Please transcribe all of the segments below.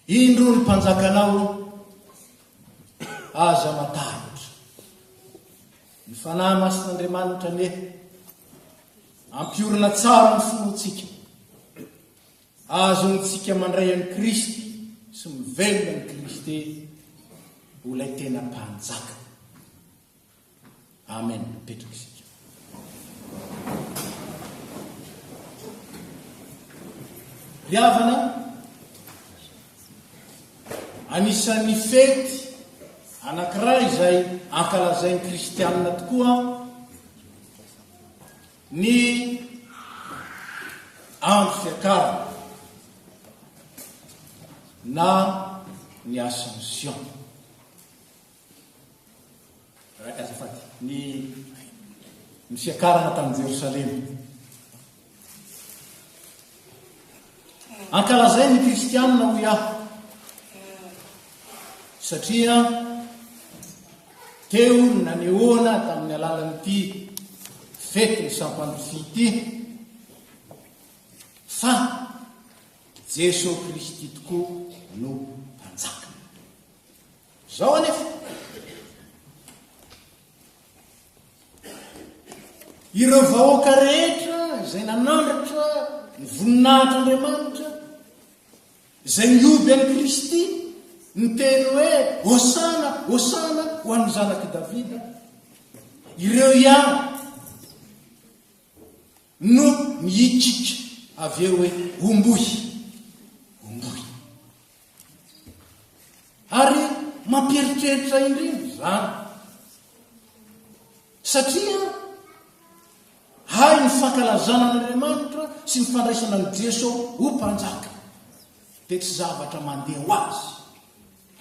Indro ny mpanjakanao, aza matahotra. Ny Fanahy Masin'Andriamanitra anie hampiorina tsara ny finoantsika, ahazoantsika mandray an'i Kristy sy mivelona an'i Kristy ho ilay tena Mpanjaka. Amen. Mipetraka isika. Ry havana, anisan'ny fety anankiray izay ankalazain'ny kristianina tokoa ny andro fiakarana na ny ascension. Azafady, ny ny fiakarana tany Jerosalema. Ankalazain' ny kristianina hoy aho, satria teo ny nanehoana tamin'ny alalan'ity fetin'ny sampandrofia ity fa Jesoa Kristy tokoa no Mpanjaka. Izao anefa, ireo vahoaka rehetra izay nanandratra ny voninahitr'Andriamanitra, izay nihoby an'i Kristy, niteny hoe, Hosana, Hosana ho an'ny zanak'i Davida, ireo ihany no mihikiky avy eo hoe, Homboy, homboy. Ary mampieritreritra indrindra izany, satria hay ny fankalazana an'Andriamanitra sy ny fandraisana an'i Jeso ho Mpanjaka dia tsy zavatra mandeha ho azy,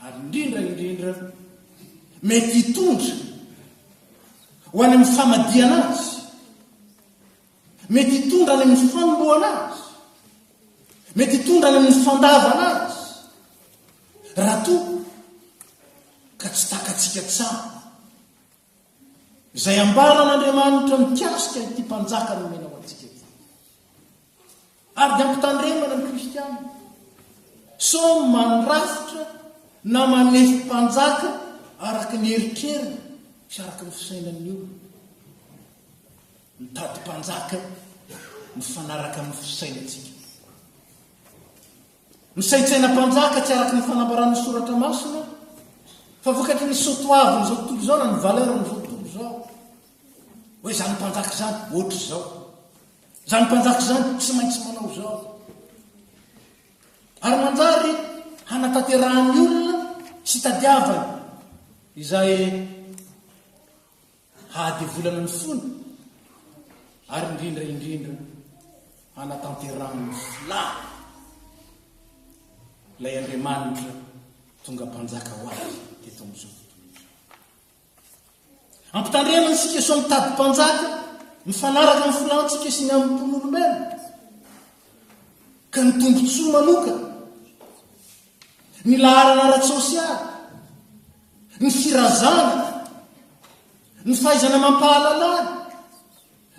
ary indrindra indrindra mety hitondra ho any amin'ny famadihana azy. Mety hitondra any amin'ny fanombohana azy. Mety hitondra any amin'ny fandavana azy. Raha toa ka tsy takatsika tsara izay ambaran'Andriamanitra mikasika ity mpanjaka nomena ho antsika ity. Ary dia ampitandremana ny kristiana sao mandrafitra na manefy mpanjaka araka ny eritreriny sy araka ny fisainan'ny olona. Mitady mpanjaka mifanaraka amin'ny fisainantsika. Misaintsaina mpanjaka tsy araka ny fanambaran'ny soratra masina fa vokatry ny soatoavin'izao tontolo izao na ny valeur-n'izao tontolo izao. Hoe izany mpanjaka izany ohatr'izao. Izany mpanjaka izany tsy maintsy manao izao. Ary manjary hanatanterahan'ny olona sy tadiavany izay Hahadevolana ny fony ary indrindra indrindra hanatanterahany ny filàny ilay Andriamanitra tonga Mpanjaka ho azy teto amin'izao tontolo izao. Ampitandremana isika sao mitady Mpanjaka mifanaraka amin'ny filantsika sy ny amim-pon'olombelona ka ny tombontsoa manokana, ny laharana ara-tsosialy, Ny firazanana, ny fahaizana mampahalalana,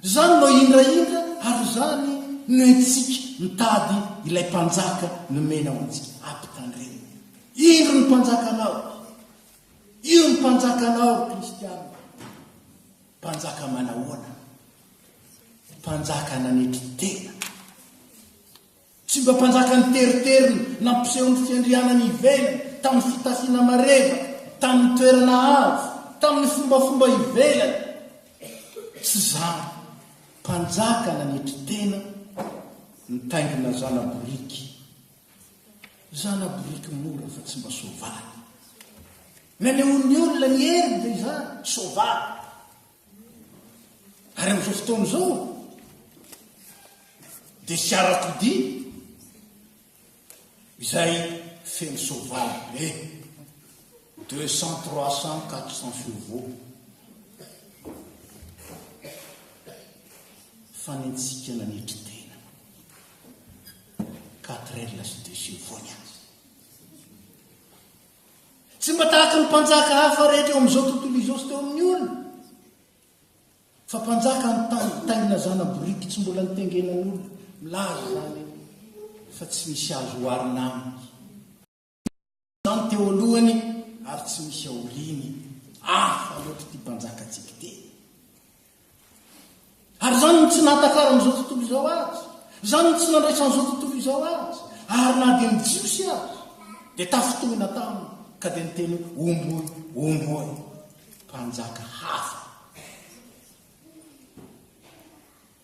izany no ahindrahindra ary izany no entintsika mitady ilay Mpanjaka nomena ho antsika. Ampitandremo. Indro ny Mpanjakanao. Io ny Mpanjakanao ry Kristiana. Mpanjaka manahoana? Mpanjaka nanetry tena. Tsy mba mpanjaka niteriterina nampiseho ny fiandrianany ivelany tamin'ny fitafiana marevaka, tamin'ny toerana avo, tamin'ny fombafomba ivelany. Tsy izany. Mpanjaka nanetry tena, nitaingina zana-boriky. Zana-boriky mora fa tsy mba soavaly. Nanehoan'ny olona ny heriny dia izany, soavaly. Ary amin'izao fotoana izao dia fiarakodia izay feno soavaly be, 200, 300, 400 chevaux. Fa ny antsika nanetry tena, 4 L sy 2 chevaux ny azy. Tsy mba tahaka ny mpanjaka hafa rehetra eo amin'izao tontolo izao sy teo amin'ny olona, fa mpanjaka nitaingina zana-boriky tsy mbola nitengenan'olona. Milaza izany fa tsy misy azo oharina aminy. Izany teo alohany ary tsy misy aoriany. Hafa loatra ity mpanjakantsika ity. Ary izany no tsy nahatakaran'izao tontolo izao azy. Izany no tsy nandraisan'izao tontolo izao azy. Ary na dia ny Jiosy aza dia tafintohina taminy ka dia niteny hoe, Omboy, omboy, mpanjaka hafa.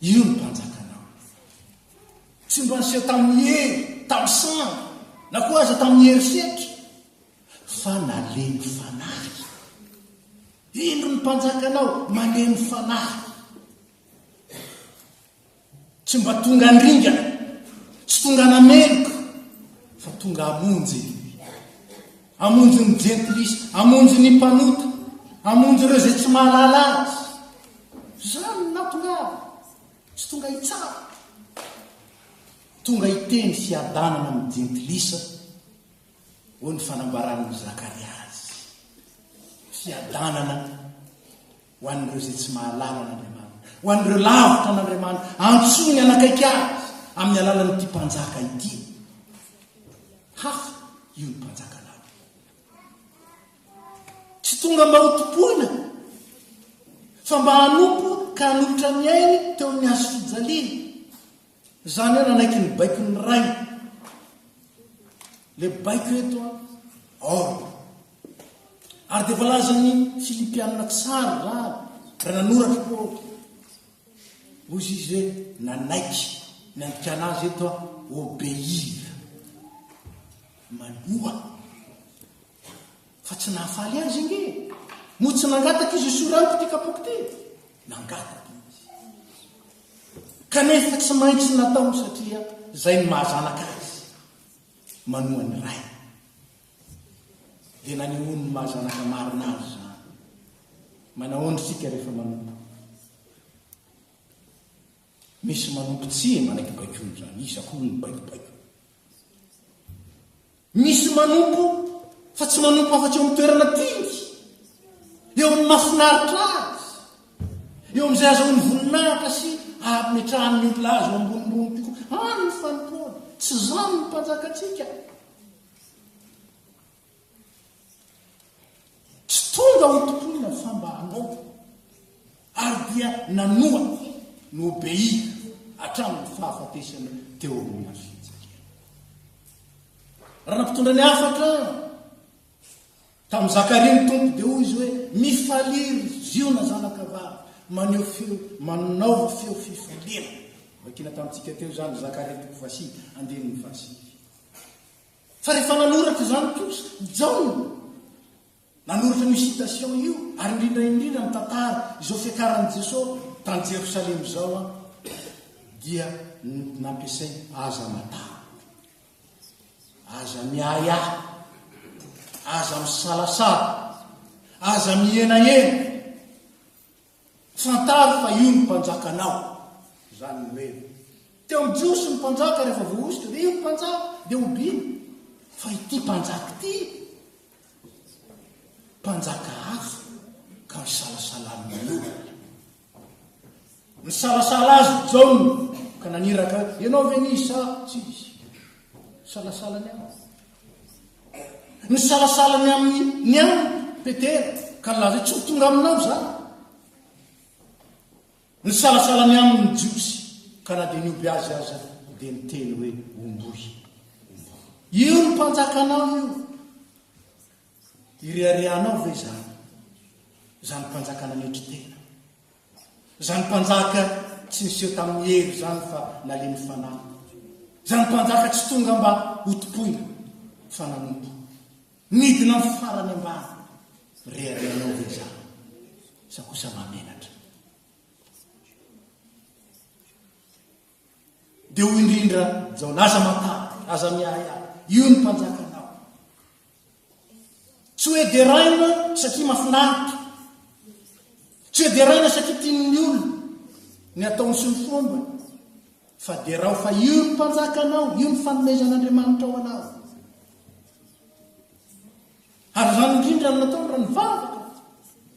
Io ny mpanjakanao. Tsy mba niseho tamin'ny hery, tamin'ny sampy, na koa aza tamin'ny herisetra, fa nalemy fanahy. Indro ny mpanjakanao malemy fanahy. Tsy mba tonga handringana, tsy tonga hanameloka, fa tonga hamonjy. Hamonjy ny jentilisa, hamonjy ny mpanota, hamonjy ireo izay tsy mahalala azy. Izany no nahatongavany. Tsy tonga hitsara. Tonga hiteny fiadanana amin'ny jentilisa, hoy ny fanambaran'i Zakaria azy. Fiadanana ho an'ireo izay tsy mahalala an'Andriamanitra, ho an'ireo lavitra an'Andriamanitra, antsoiny hanakaiky azy amin'ny alalan'ity mpanjaka ity. Hafa io ny mpanjakanao. Tsy tonga mba ho tompoina, fa mba hanompo ka hanolotra ny ainy teo amin'ny hazo fijaliana. Izany hoe nanaiky ny baikon'ny Ray. Le baiko eto an, ordre. Ary dia voalazan'ny Filipianina tsara izany, raha nanoratra Paoly. Hoy izy hoe nanaiky, ny andikana azy eto an, obéir. Manoa. Fa tsy nahafaly azy ange. Moa tsy nangataka izy esory amiko ity kapoaka ity? Nangataka izy. Kanefa tsy maintsy nataony satria izay ny maha zanaka azy. Manoa ny Ray. Dia nanehoany ny maha zanaka marina azy izany. Manahoana isika rehefa manompo? Misy manompo tsia manaiky baikoina izany. Iza koa no mibaikobaiko? Misy manompo fa tsy manompo afa-tsy eo amin'ny toerana tiany, eo amin'ny mahafinaritra azy, eo amin'izay azahoany voninahitra sy ametrahan'ny olona azy ho ambonimbony kokoa. Any ny fanompoana. Tsy izany ny mpanjakantsika. Tsy tonga ho tompoina fa mba hanompo. Ary dia nanoa, no-obéir, hatramin'ny fahafatesana teo amin'ny hazo fijaliana. Raha nampitondra ny hafatra tamin'i Zakaria ny Tompo dia hoy izy hoe, Mifalia ry Ziona zanakavavy, maneho feo, manaova feo fifaliana. Vakina tamintsika teo izany, Zakaria toko fahasivy, andininy fahasivy. Fa rehefa nanoratra izany kosa i Jaona, nanoratra an'io citation io, ary indrindra indrindra mitantara izao fiakaran'i Jesoa tany Jerosalema izao an, dia nampiasainy aza matahotra, aza miahiahy, aza misalasala, aza mihenahena, Fantaro fa io ny mpanjakanao. Izany ny hoe, teo amin'ny Jiosy ny mpanjaka rehefa voahosotra dia io ny mpanjaka, dia hobiana. Fa ity mpanjaka ity, mpanjaka hafa ka nisalasalan'ny olona. Nisalasala azy Jaona ka naniraka hoe, ianao ve ny izy sa tsy izy? Nisalasala ny aminy. Nisalasala ny amin'ny ny aminy Petera ka nilaza hoe, tsy ho tonga aminao izany. Nisalasala ny aminy ny Jiosy ka na dia nihoby azy aza dia niteny hoe, Omboy, omboy. Io ny mpanjakanao io. Ireharehanao ve izany? Izany mpanjaka nanetry tena. Izany mpanjaka tsy niseho tamin'ny hery izany fa nalemy fanahy. Izany mpanjaka tsy tonga mba hotompoina fa nanompo. Nidina amin'ny farany ambany. Reharehanao ve izany? Sa kosa mahamenatra? Dia hoy indrindra Jaona, aza matahotra, aza miahiahy, io ny mpanjakanao. Tsy hoe deraina satria mahafinaritra. Tsy hoe deraina satria tian'ny olona ny ataony sy ny fombany. Fa derao fa io ny mpanjakanao, io ny fanomezan'Andriamanitra ho anao. Ary izany indrindra no nataony raha nivavaka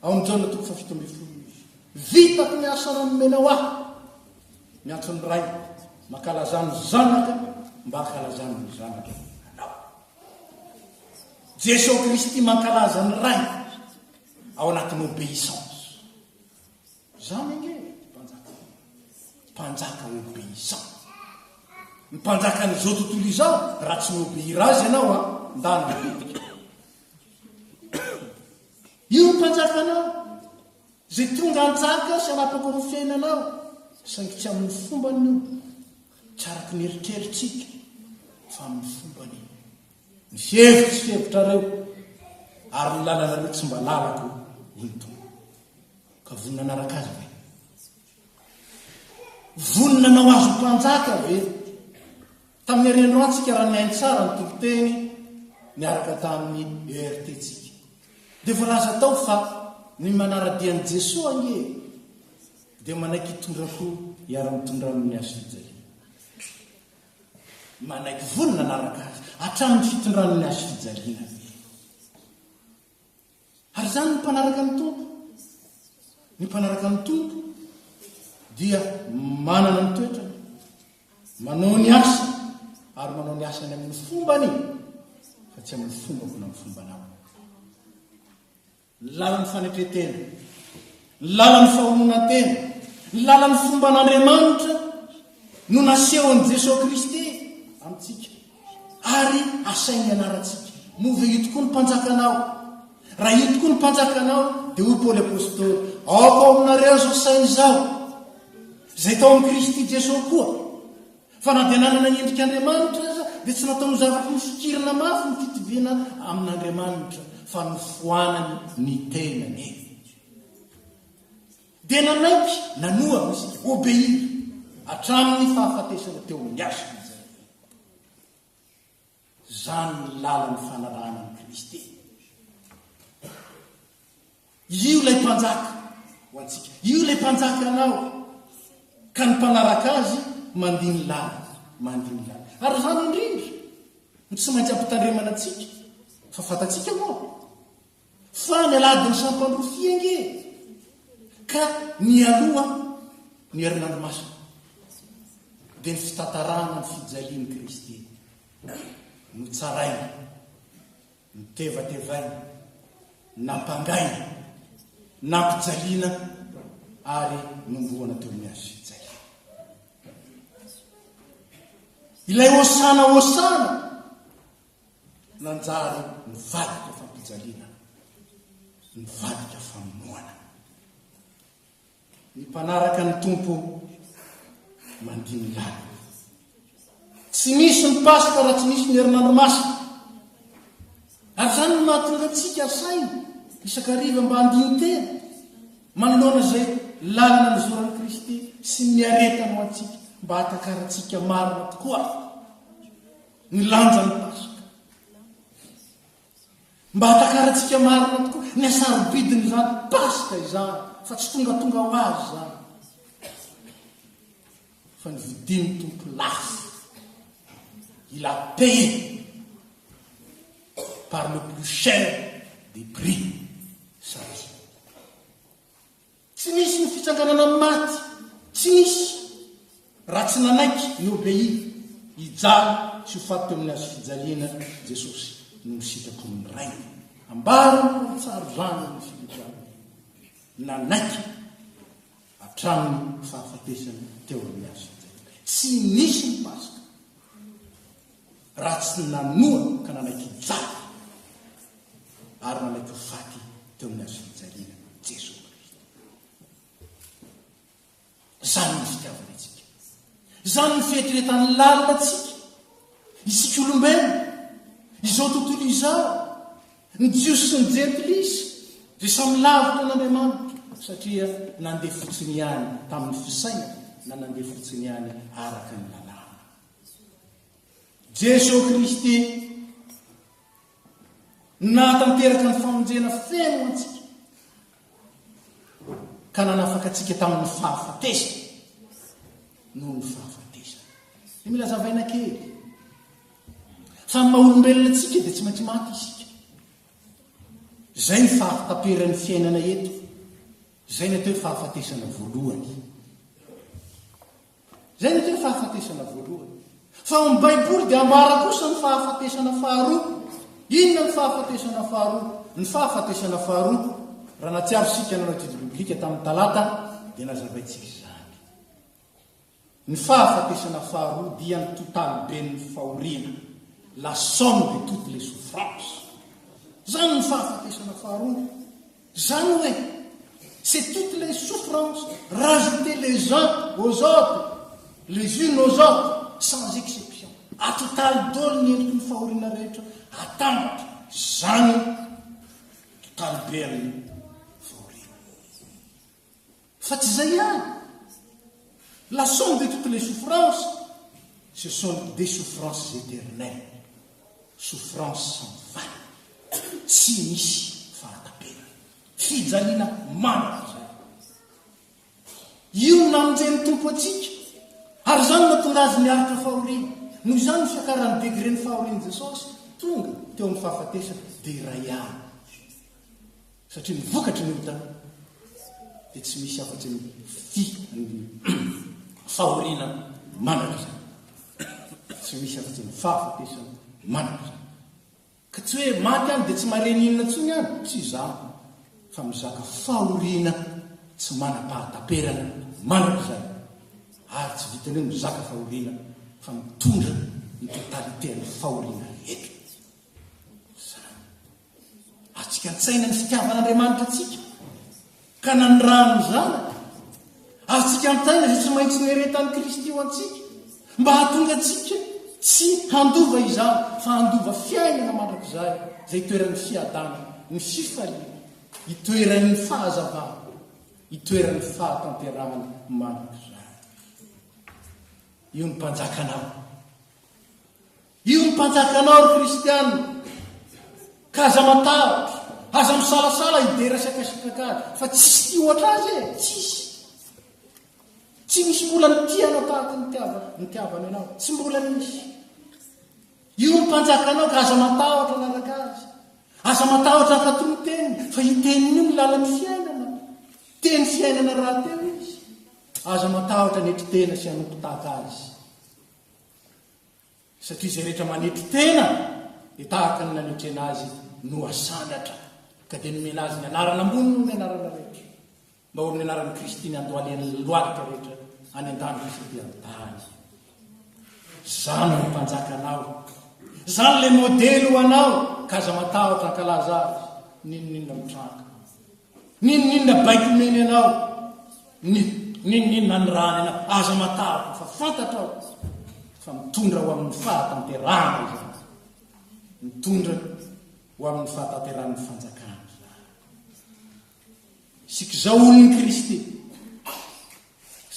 ao amin'ny Jaona toko faha-17 izy. Vitako ny asa nomenao ahy. Miantso ny Ray, mankalazà ny Zanaka mba hankalazan'ny Zanaka anao. Jesoa Kristy mankalaza ny Ray ao anatin'ny obéissance. Izany ange ity mpanjaka ity. Mpanjaka obéissant. Ny mpanjakan'izao tontolo izao, raha tsy mi-obéir azy ianao an, ndana mivadika. Io ny mpanjakanao, izay tonga hanjaka sy hanapaka ny fiainanao, saingy tsy amin'ny fombany io, tsy araka ny eritreritsika, fa amin'ny fombany. Ny fihevitro tsy fihevitrareo, ary ny lalanareo tsy mba lalako, hoy ny Tompo. Ka vonona hanaraka azy ve? Vonona hanao azy ho mpanjaka ve? Tamin'ny herinandro tsika raha nihaino tsara ny toriteny niaraka tamin'ny ERT tsika. Dia voalaza tao fa ny manara-dia an'i Jesoa ange dia manaiky hitondra koa hiara-mitondra aminy ny hazo fijaliana. Manaiky vonona hanaraka azy hatramin'ny fitondrany ny hazo fijaliana ve? Ary izany ny mpanaraka ny Tompo. Ny mpanaraka ny Tompo dia manana ny toetrany, manao ny asany ary manao ny asany amin'ny fombany fa tsy amin'ny fombako na amin'ny fombanao. Ny lalan'ny fanetren-tena, ny lalan'ny fahononan-tena, ny lalan'ny fomban'Andriamanitra no nasehon'i Jesoa Kristy amintsika ary asainy ianarantsika. Moa ve io tokoa ny mpanjakanao? Raha io tokoa ny mpanjakanao, dia hoy Paoly Apostoly, Aoka ao aminareo izao saina izao, izay tao amin'i Kristy Jesoa koa, Fa na dia nanana ny endrik'Andriamanitra aza, dia tsy natao ho zavatry ny fikirana mafy ny fitoviana amin'Andriamanitra, fa nofoanany ny tenany. Dia nanaiky nanoa isika, obéir, hatramin'ny fahafatesana teo amin'ny hazo fijaliana. Izany ny lalan'ny fanarahana an'i Kristy. Io ilay Mpanjaka ho antsika. Io ilay Mpanjaka anao. Ka ny mpanaraka Azy mandia ny lalany, mandia ny lalany. Ary izany indrindra no tsy maintsy ampitandremana antsika. Fa fantatsika moa fa ny alahadin'ny sampandrofia ange ka nialoha ny herinandro masina dia ny fitantarana ny fijalian'i Kristy notsaraina. Notevatevaina, nampangaina, nampijaliana ary nombohana teo amin'ny hazo fijaliana. Ilay Hosana Hosana nanjary nivadika fampijaliana, nivadika famonoana. Ny mpanaraka ny Tompo mandia ny lalany. Tsy misy ny Paska raha tsy misy ny herinandro masina. Ary izany no mahatonga antsika asaina isan-kariva mba handini-tena manoloana izay lalana nizoran'i Kristy sy ny niaretany ho antsika mba hahatakarantsika marina tokoa ny lanjan'ny Paska. Mba hatakarantsika marina tokoa ny hasarobidin'izany Paska izany, fa tsy tongatonga ho azy izany, fa novidian'ny Tompo lafo. Il a payé par le plus cher des prix sa vie. Tsy nisy ny fitsanganana amin'ny maty, tsy nisy, raha tsy nanaiky ny obéir, hijaly sy ho faty teo amin'ny hazo fijaliana Jesosy noho ny sitrapon'ny Rainy. Ambaran'i Paoly tsara izany amin'ny Filipiana. Nanaiky hatramin'ny fahafatesany teo amin'ny hazo fijaliana. Tsy nisy ny Paska raha tsy nanoa ka nanaiky hijaly. ary nanaiky ho faty teo amin'ny hazo fijaliana Jesoa Kristy. Izany ny fitiavana antsika. Izany ny fieritreretany lalina antsika. Isika olombelona, izao tontolo izao, ny Jiosy sy ny Jentilisa dia samy lavitra an'Andriamanitra satria nandeha fotsiny ihany tamin'ny fisainana na nandeha fotsiny ihany araka ny lalàna. Jesoa Kristy Nahatanteraka ny famonjena feno ho antsika, ka nanafaka antsika tamin'ny fahafatesana noho ny fahafatesana. Dia mila zavaina kely fa ny maha olombelona antsika dia tsy maintsy maty isika. Izay ny fahataperan'ny fiainana eto. Izay ny atao hoe fahafatesana voalohany. Izay no atao hoe fahafatesana voalohany. Fa ao amin'ny Baiboly dia ambara kosa ny fahafatesana faharoa. Inona ny fahafatesana faharoa? Ny fahafatesana faharoa, raha nahatsiaro isika nanao étude biblique tamin'ny talata, dia nazavaintsika izany. Ny fahafatesana faharoa dia ny totaliben'ny fahoriana, la somme de toutes les souffrances. Izany ny fahafatesana faharoa. Izany hoe, c'est toutes les souffrances rajoutées les uns aux autres, les unes aux autres, sans exception. Atotaly daholo ny endriky ny fahoriana rehetra, atambatra. Izany totaliben'ny fahoriana. Fa tsy izay ihany. La somme de toutes les souffrances, ce sont des souffrances éternelles, souffrances sans fin, tsy misy fahataperana, fijaliana mandrakizay. Io no namonjen'ny Tompo antsika, ary izany no nahatonga Azy niaritra fahoriana. Noho izany ny fiakaran'ny degré-n'ny fahorian'i Jesosy tonga teo amin'ny fahafatesana dia iray ihany. Satria ny vokatry ny ota dia tsy misy afa-tsy ny fi ny fahoriana mandrakizay. Tsy misy afa-tsy ny fahafatesana mandrakizay. Ka tsy hoe maty any dia tsy mahare n'inona intsony any, tsy izany, fa mizaka fahoriana tsy manam-pahataperana mandrakizay. Ary tsy vitan'ny hoe mizaka fahoriana fa mitondra ny totalité-n'ny fahoriana rehetra. Izany. Azontsika an-tsaina ny fitiavan'Andriamanitra antsika, ka nanirahany ny Zanany. Azontsika an-tsaina izay tsy maintsy niaretan'i Kristy ho antsika, mba hahatonga antsika tsy handova izany, fa handova fiainana mandrakizay, izay itoeran'ny fiadanana, ny fifaliana, itoeran'ny fahazavana, itoeran'ny fahatanterahana mandrakizay. Io ny Mpanjakanao. Io ny mpanjakanao ry kristiana ka aza matahotra, aza misalasala hidera sy hankasitraka azy fa tsisy tia ohatra azy e, tsisy. Tsy misy mbola nitia anao tahaka ny nitiavany anao, tsy mbola nisy. Io ny mpanjakanao ka aza matahotra hanaraka azy. Aza matahotra hankatò ny teniny fa io teniny io ny lalan'ny fiainana. Teny fiainana rahateo izy. Aza matahotra hanetry tena sy hanompo tahaka azy. Satria izay rehetra manetry tena dia tahaka ny nanetrena azy no asandratra, ka dia nomena azy ny anarana ambony noho ny anarana rehetra, mba ho amin'ny anaran'i Kristy ny handohalehan'ny lohalika rehetra any an-danitra sy ety an-tany. Izany no mpanjakanao. Izany ilay modely ho anao, ka aza matahotra hankalaza azy, n'inon'inona mitranga. N'inon'inona baiko omeny anao, n'inon'inona anirahany anao, aza matahotra fa fantatrao fa mitondra ho amin'ny fahatanterahana izany. Mitondra ho amin'ny fahatanterahan'ny fanjakana izany. Isika izao olon'i Kristy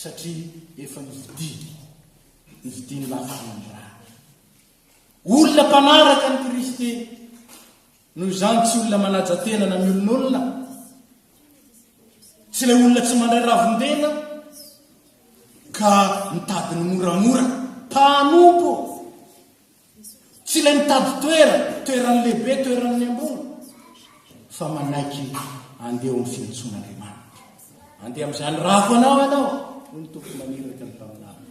satria efa novidiany, novidiany lafo tamin'ny rany. Olona mpanaraka an'i Kristy Noho izany tsy olona manaja tena na miolonolona, tsy ilay olona tsy mandray ravin-dena ka mitady ny moramora, mpanompo, tsy ilay mitady toerana, toeran'ny lehibe, toeran'ny ambony, fa manaiky andeha ao amin'ny fiantsoan'Andriamanitra. Andeha amin'izany rako anao ianao, hoy ny Tompo maniraka ny mpaminany,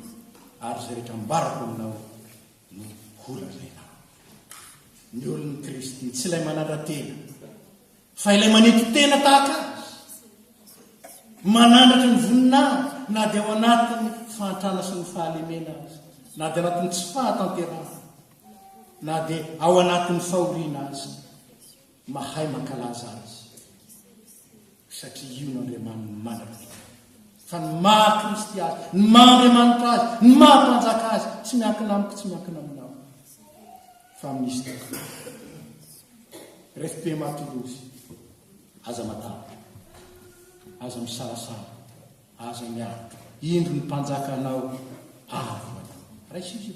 ary izay rehetra ambarako aminao no holazainao. Ny olon'i Kristy, tsy ilay manandra-tena, fa ilay manetry tena tahaka azy, manandratra ny voninahiny na dia ao anatin'ny fahantrana sy ny fahalemena aza, na dia anatin'ny tsy fahatanterahana, na dia ao anatin'ny fahoriana aza, mahay mankalaza azy. Satria io no Andriamaniny mandrakizay. Fa ny maha Kristy Azy, ny maha Andriamanitra Azy, ny maha Mpanjaka Azy, tsy miankina amiko, tsy miankina aminao, fa amin'Izy tokoa. Ref PMA Toulouse, Aza matahotra, aza misalasala, aza miaritra, indro ny Mpanjakanao avy ho anao. Raiso Izy io.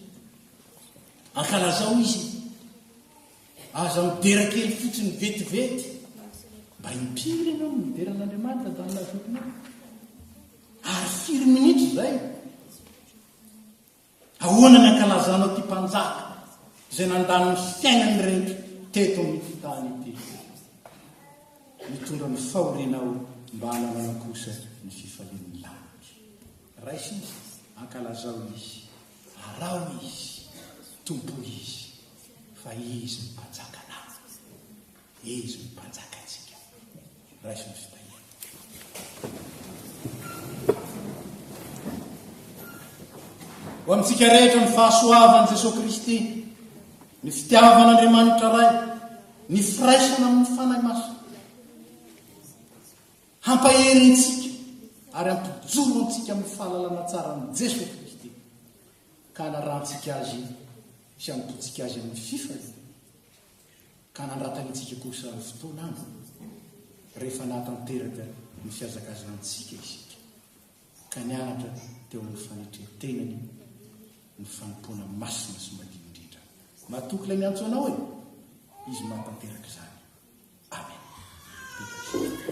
Ankalazao Izy. Aza midera kely fotsiny vetivety. Mba impiry ianao no midera an'Andriamanitra dans la journée? Ary firy minitra izay? Ahoana ny ankalazanao ity mpanjaka izay nandany ny fiainany rehetra teto amin'ity tany ity? Mitondra ny fahorianao mba hananana kosa ny fifalian'ny lanitra. Raiso izy, ankalazao izy, araho izy, tompoy izy. Fa Izy no Mpanjakanao. Izy no Mpanjakantsika. Raiso ny fitahiana. Ho amintsika rehetra ny fahasoavan'i Jesoa Kristy, ny fitiavan'Andriamanitra Ray, ny firaisana amin'ny Fanahy Masina. Hampahery antsika ary hampijoro antsika amin'ny fahalalana tsara an'i Jesoa Kristy, ka hanarahantsika Azy sy hanompoantsika Azy amin'ny fifaliana. Ka nandratan'ny antsika kosa ny fotoan'andro rehefa nahatanteraka ny fihazakazahantsika isika, ka nianatra teo amin'ny fanetren-tenany ny fanompoana masina sy madio indrindra. Matoky ilay miantso anao e! Izy mahatanteraka izany. Amen. Petrosy.